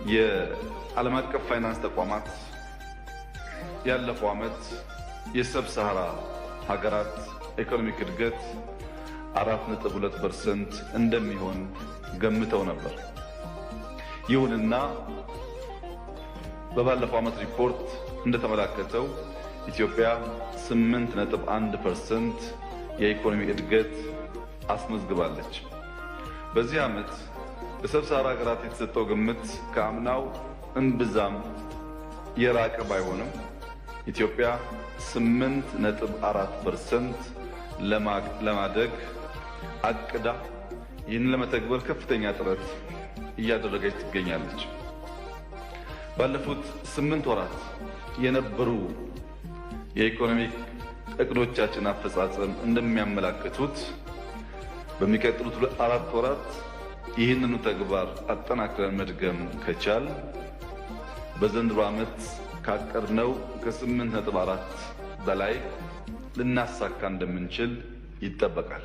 የዓለም አቀፍ ፋይናንስ ተቋማት ያለፈው ዓመት የ sub Sahara ሀገራት economic እድገት 4.2% እንደሚሆን ገምተው ነበር። ይሁንና በባለፈው ዓመት ሪፖርት እንደተመላከተው ኢትዮጵያ 8.1% የኢኮኖሚ እድገት አስመዝግባለች። በዚህ ዓመት ለ sub Sahara ሀገራት የተሰጠው ግምት ከአምናው እምብዛም የራቀ ባይሆንም ኢትዮጵያ 8.4% ለማደግ አቅዳ ይህንን ለመተግበር ከፍተኛ ጥረት እያደረገች ትገኛለች። ባለፉት 8 ወራት የነበሩ የኢኮኖሚ እቅዶቻችን አፈጻጸም እንደሚያመላክቱት በሚቀጥሉት 4 ወራት ይህንኑ ተግባር አጠናክረን መድገም ከቻል በዘንድሮ ዓመት ካቀድነው ከ8.4 በላይ ልናሳካ እንደምንችል ይጠበቃል።